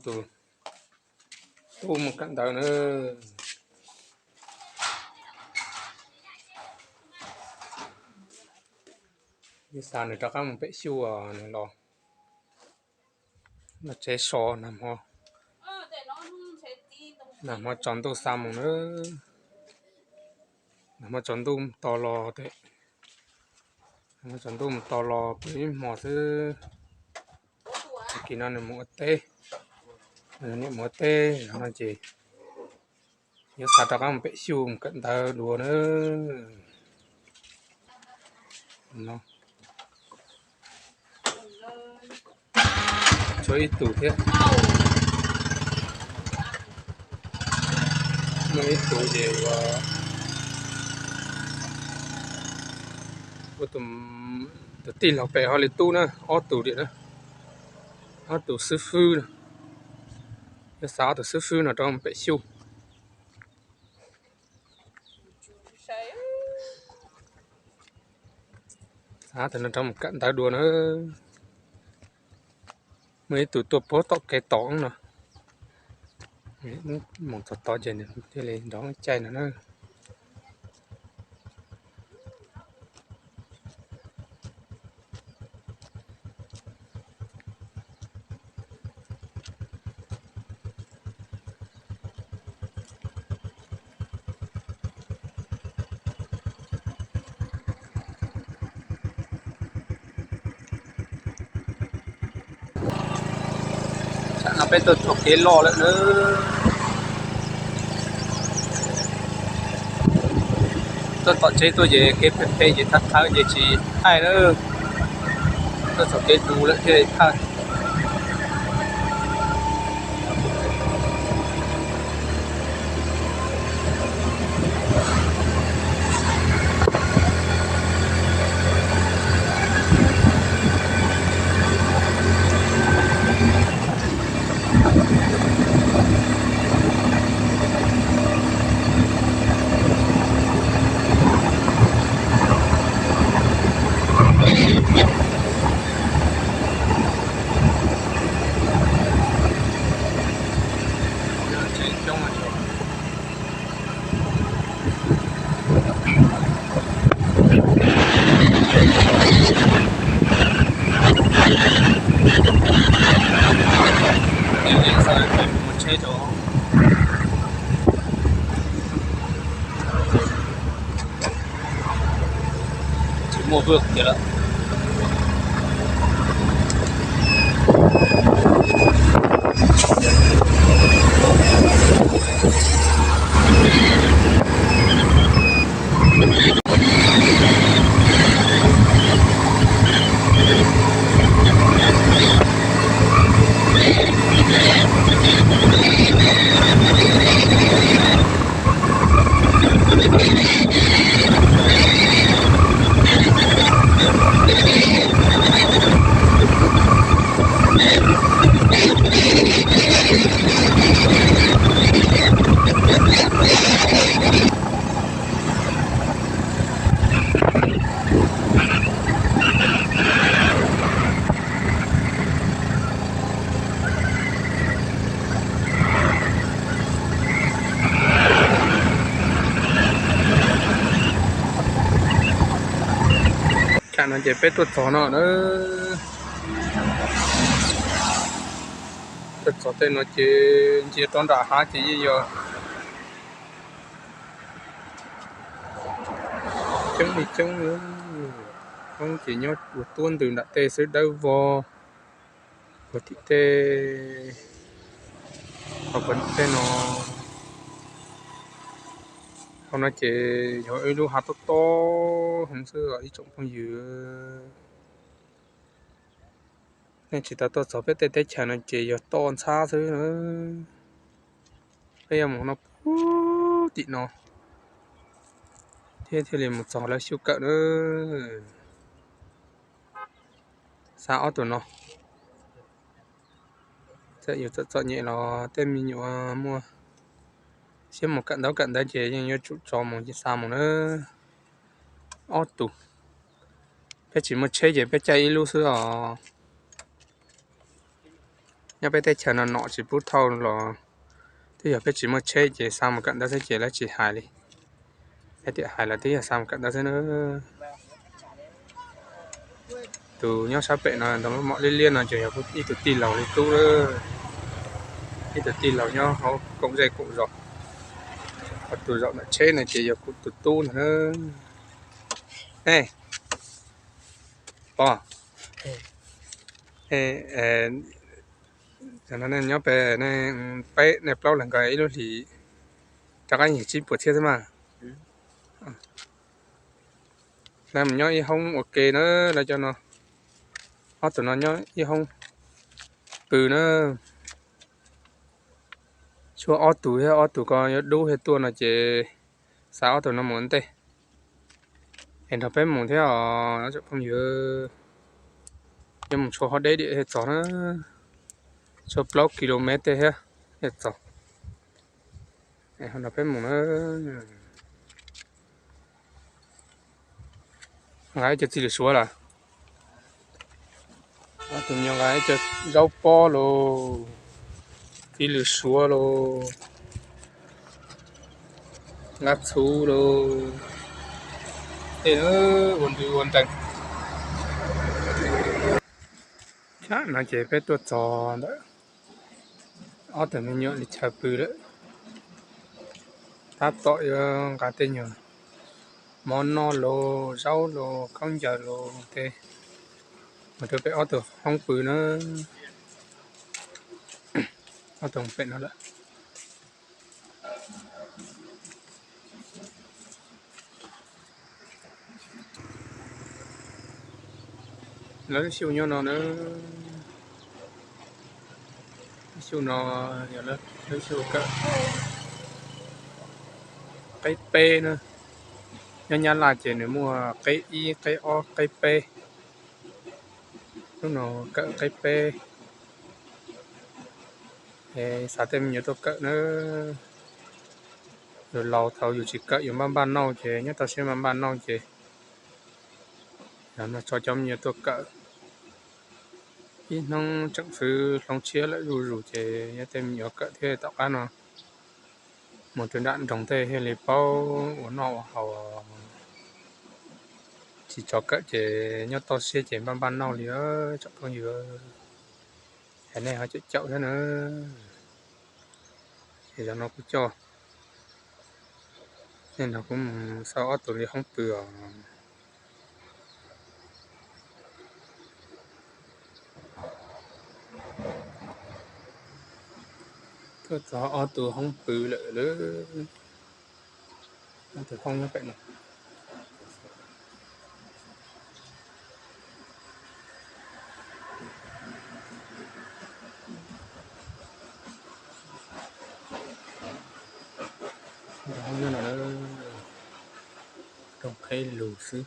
Tus tub mus kawm ntawv na. Yog xav nws rov qab mus pem xyuj nws los, los tsev so nag hmo, nag hmo tsaus ntuj xa mus na. Nag hmo tsaus ntuj mus to los, nag hmo tsaus ntuj mus to los pw ib hmo xwb. Tag kis no nws mus ua teb, niam mus ua teb no ces yuav xa rov qab mus pem xyuj mus kawm ntawv dua na. Tshuav ib tug thiab. Muaj ib tug ces ua, ua tus tij laug pem hauv li tub na, ob tug li na, ob tug xib fwb na. Yuav xa ob tug xib fwb no rov mus pem xyuj. Xav tias nws rov mus kawm ntawv dua na. Muaj ib tug tuaj puag tom kev tod no, mus txog tod ces nws thiaj li nrov caij no na. Tam no peb tuaj txog kev loj lawm na. Tuaj tom tsev tuaj ces kev phem phem ces thawj thawj ces tsis thaij na. Tuaj txog kev dub lawm thiaj li thaij. Tsis muaj vwj tiag lawm. Tam no ces peb tuaj txog no na. Tuaj txog tej no ces ntsia rau nram hav ces yeej yog coob li coob. Hoob ces nyob ua tuab ntws nram tej xwb dawb vog. Puag tim tej, puag tim tej no, hauv no ces yog ib lub hav tob tob heev xwb os ib tsoom phooj ywg. Nej tsis tau tuaj txog peb tej teb chaws no ces yog toj ntxhab xwb na. Peb yuav mus no puag tim no thiab thiaj li mus txog lawv xyuj kawm na. Xa ob tug no, txawm yus txom txom nyem los tej me nyuam muaj siab mus kawm ntaub kawm ntawv ces yeej yuav tsum tso mus xa mus na. Ob tug, peb tsis muaj tsheb ces peb caij ib lub xwb os. Nyob peb teb chaws no nom tsis pub thauj los twb yog peb tsis muaj tsheb ces xa mus kawm ntawv xwb ces lawv tsis hais li. Lawv tias hais los twb yog xa mus kawm ntawv xwb na. Tus nyob sab pem no ntawm mom liab liab no ces yog ib tug tij laug li tub lawm. Ib tug tij laug nyob hauv koom zej koom zos. Ho tus zaum ntawm tsheb no ces yog kuv tus tub ntag na. Ej, pog, nej nyob pem, nej peb nej plaub leeg nkaus ib lub hlis rov qab yim tsib puas txhiab xwb mas. Lawv mus nyob ib hoob ua ke na, lawv cov no, ob tug no nyob ib hoob pw na. Tshuav ob tug thiab, ob tug ko yuav dub thiab tuaj no ces xa ob tug no mus ua ntej es nrog peb mus thiab os tsoom phooj ywg. Yuav mus tshuav hov deb diam thiaj txog na, tshuav plaub kilomev tej thiab thiaj txog. Nrog peb mus na. Nqa ib co txiv lws suav lawm. Tus me nyuam nqa ib co zaub pob los, txiv lws suav los, nqa txhuv los, tej ua ntws ua ntees. Tsam no ces peb tuaj txog ntawm ob tug me nyuam li chaw pw lawm. Tab tom yuav nqa tej nyuag mov noj los, zaub los, khaub ncaws los tej mus rau pem ob tug hoob pw na. Ob tug pem no lawm. Lawv lub xyoo nyob no na, lub xyoo no yog lub xyoo kawm qeb peb na. Nyob Nyab Laj ces nws muaj qeb ib, qeb ob, qeb peb. Lub no kawm qeb peb. Xav tej me nyuam tuaj kawm na. Yus laus thaum yus tsis kawm yus npaj npaj nauj ces nyob tau siab npaj npaj nauj ces no tso cov me nyuam tuaj kawm. Ib hnub tseem xwb hloov tshiab lawm zuj zus ces nyob tej me nyuam kawm thiab tom qab no mus rau nram nroog tej thiaj li paub ua noj ua haus. Tsis tso kawm ces nyob toj siab ces npaj npaj nauj li tsoom phooj ywg. Es nej ho caum caum thiab na. Es zaum no kuv coj nej nrog kuv mus xauj ob tug li hoob pw os. Tuaj txog ob tug hoob pw lawm lauj. Ob tug hoob nyob pem no. Hoob nyob no, rooj qheb lug xwb.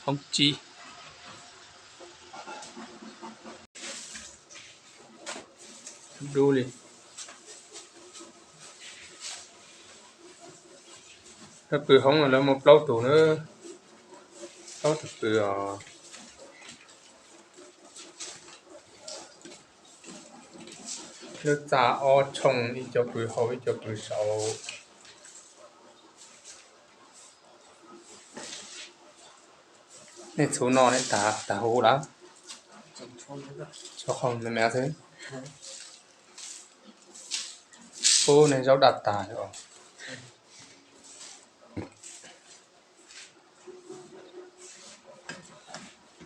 Hoob tsib. Dub li. Lawv pw hoob no lawv muaj plaub tug na, plaub tug pw os. Lub txaj ob tshooj, ib co pw hauv ib co pw saud. Nej txhuv no nej tag, tag huv lawm? Tshuav qhov me me xwb. Ub, nej zaub daj tag os.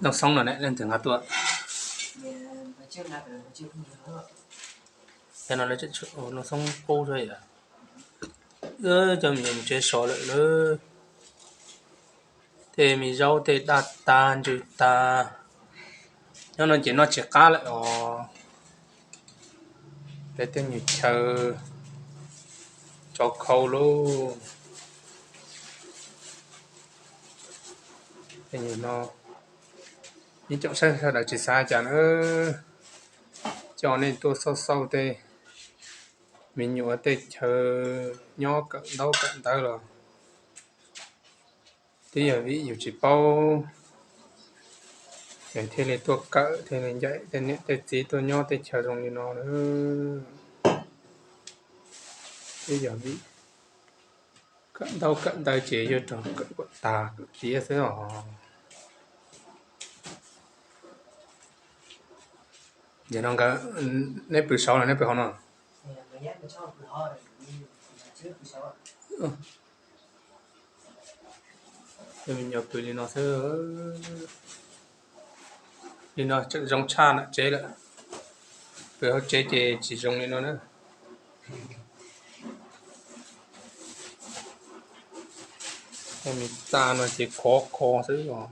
Nooj Xoob no ne, leej twg nqa tuaj? Cov no, Nooj Xoob qub xwb yom. Cov me nyuam mus tsev so lawm lauj. Tej me zaub tej daj tag ntsws tag. Nyob no ces noj tsis qab lawm os. Peb tej nyuag chaw tso khau lauj. Tej nyuag no, ib tsoom saib sawv daws tsis xav cas na, coj nej tuaj xauj xauj tej me nyuam tej chaw nyob kawm ntaub kawm ntawv los twb yog vim yus tsis paub Nws thiaj li tuaj kawm thiaj li ncaim tej niam tej txiv tuaj nyob teb chaws zoo li no na. Twb yog vim kawm ntaub kawm ntawv ces yuav rau kawm kom tag kawm tiav xwb os. Yog no nkawd, neb pw saud los neb pw hauv no? Me nyuam pw li no xwb. Li no tseem zoo tshaj nram tsev lawm. Pw hauv tsev ces tsis zoo li no na. Tej me txaj no ces khov kho xwb os.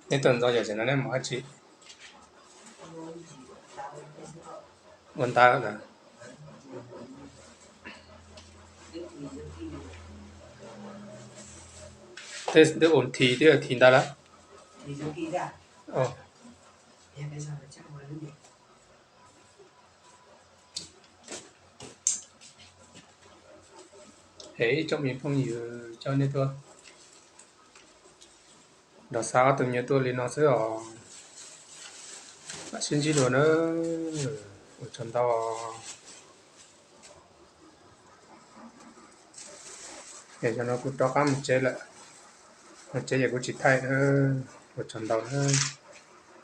Neb tuaj ntxov yam no neb mus dab tsi? Ua ntawv lawm. Twb ua thi twb thi ntawv lawm. Es ib tsoom me phooj ywg coj nej tuaj nrog xa ob tug me nyuam tuaj li no xwb os. Mam sib ntsib dua na. Ua tsaug ntau. Es yog no kuv rov qab mus tsev lawm. Mus tsev ces kuv tsis thaij na. Ua tsaug ntau na.